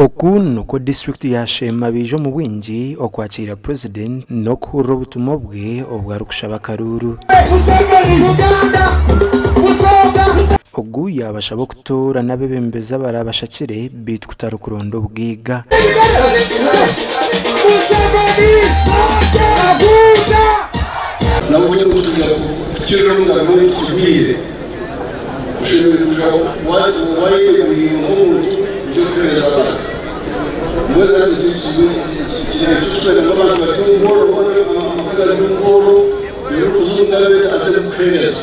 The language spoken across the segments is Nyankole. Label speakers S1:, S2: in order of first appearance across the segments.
S1: Oku nikwo disiturikiti ya Sheema baija omu bwingi okwakiira Purezidenti n'okuhurira obutumwa bwe obu arikushaba akaruuru. Ogu yaabashaba okutoora n'abeebembezi abaraabashakire beitu kutari kuronda obugaiga.
S2: Oshemereire kwija wayeteguuriire nk'omuntu oije kuheereza abantu. Mbwenu hati ekyo tikitwenda ngu abantu bari omu bworo boona amaka gari omu bworo reero oze omugabe aze kukuheereza.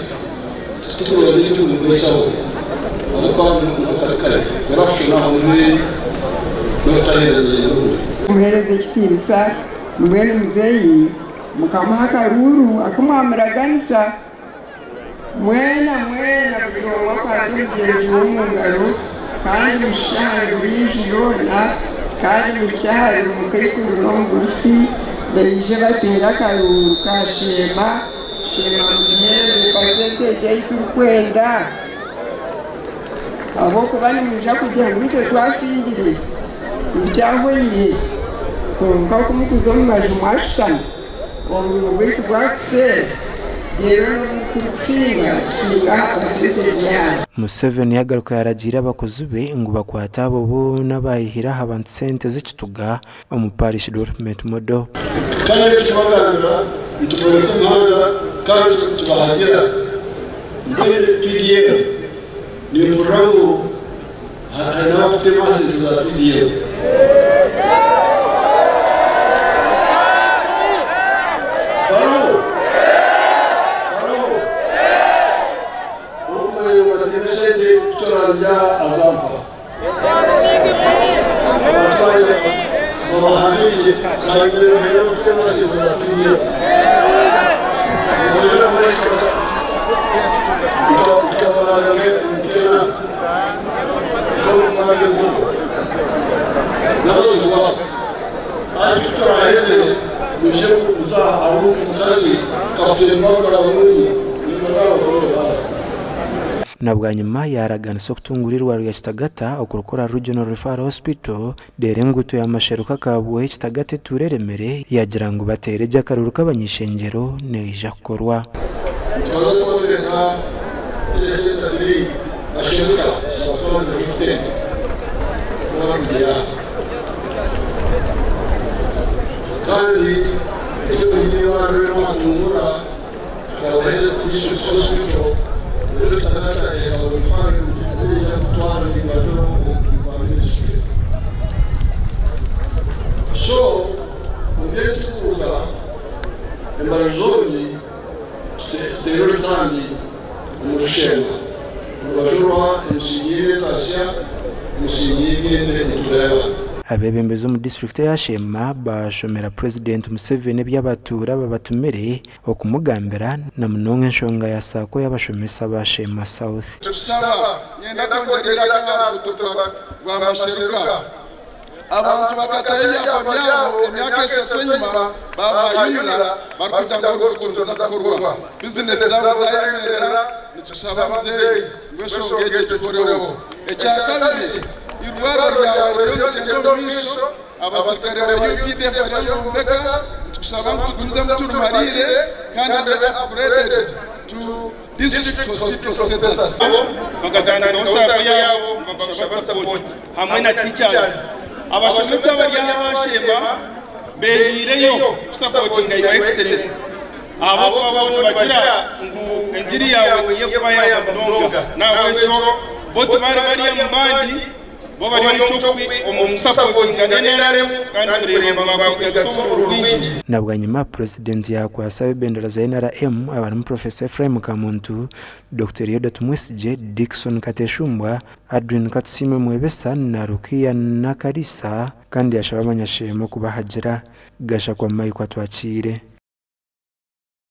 S2: Titukuronda eky'okumugwesaho ahabw'okuba ngu kare corruption aho n'obutaheereza buri.
S3: Kumuheereza ekitiinisa mbwenu muzeeyi mukamuha akaruuru aku mwamuraganisa. Mwena mwena buri omwe akwate mugyenzi we omu ngaro, kandi muhikye ahari buri nju yoona, kandi muhikye ahari buri mukaikuru n'omugurusi, baije bateere akaruuru ka Sheema, Sheema mugiheereze pasenteegi ei turikwenda, ahabw'okuba nimwija kugira ngu itwe twasingire, ngu kyahweire, kwonka ku murikuza omu maju mwashutama. Oburuuru bwaitu bwatufeera, reero n'obu turikusinga, tusinga aha pasenteegi y'ahansi.
S1: Museveni yagaruka yaragiira abakozi be ngu bakwate abo boona abayihire aha bantu sente z'ekituga omu Parish Development Model.
S2: Kandi ebi tubagambira nituboreka omuhanda kandi tubahagira. Mbwenu PDM nimpurira ngu haine abakutema aha sente za PDM. Bariho? Bariho? Orikumanya ngu bateine sente kuturangya azampa. Abantu bangye babahandiikye bangire haine abakutema aha sente za PDM.
S1: Na bwanyima yaaraganisa okutunguura eirwariro rya Kitagata okurikora Regional Referral Hospital reero enguuto ya Masheruka Kabwohe Kitagata etuure eremire yaagira ngu bateere gye akaruuru k'abany'eishengyero neija kukorwa.
S2: Nitubaasa kwombeka health center ziri Masheruka sub-county 15 kuba Kandi ekyo eirwariro eririkuhungura rikaba Health District Hospital reero Kitagata ekaba referral erikuza kutwara eirwariro omu ministry. So omu by'entunguuka embaju zombi tuteire orutambi omu Rushenga orubaju rwa emisingi y'eby'entaasya, emisingi y'eby'entuura y'abantu.
S1: Abeebembezi omu disiturikiti eya Sheema baashomera Purezidenti Museveni ebi abatuura babatumire okumugambira na munonga enshonga ya Sacco y'abashomesa ba Sheema South.
S4: Nitushaba, Niinyenda kwongyera eiraka aha ruguuto rwa Masheruka. Abantu bakataho ebyapa byabo emyaka eshatu enyima baabahindura barikugira ngu oruguuto niruza kukorwa. Bizinesi zaabo zaayemerera. Nitushaba muzeeyi ngu enshonga egyo egikoreho. Ekyakabiri, eirwariro ryawe ririyo nirigyenda omu maisho, abaserukare ba UPDF bariyo nibombeka. Nitukushaba ngu tugumizemu turumariire kandi rube upgraded to District Hospital Status.
S5: Bakatandikaho Sacco yaabo nibakushaba support hamwe na teachers. Abashomesa abari aha abashema behiireyo kusapotinga your excellency ahabw'okuba bo nibagira ngu engiri yaawe niyo ekubayamba munonga nahabwekyo bo tibari bari omu bandi. Bo bari omu kusapotinga NRM kandi kureeba ngu baakwiga kusoborora orwingi.
S1: Na bwanyima Purezidenti yaakwasa ab'ebendera za NRM abarimu Professor Ephraim Kamuntu, Dokita Elioda Tumwesigye, Dickson Kateshumbwa, Adrine Katusiime Mwebesa na Rukia Nakalisa kandi yaashaba abanyasheema okubahagira. Gashakwa Mike Atwakiire.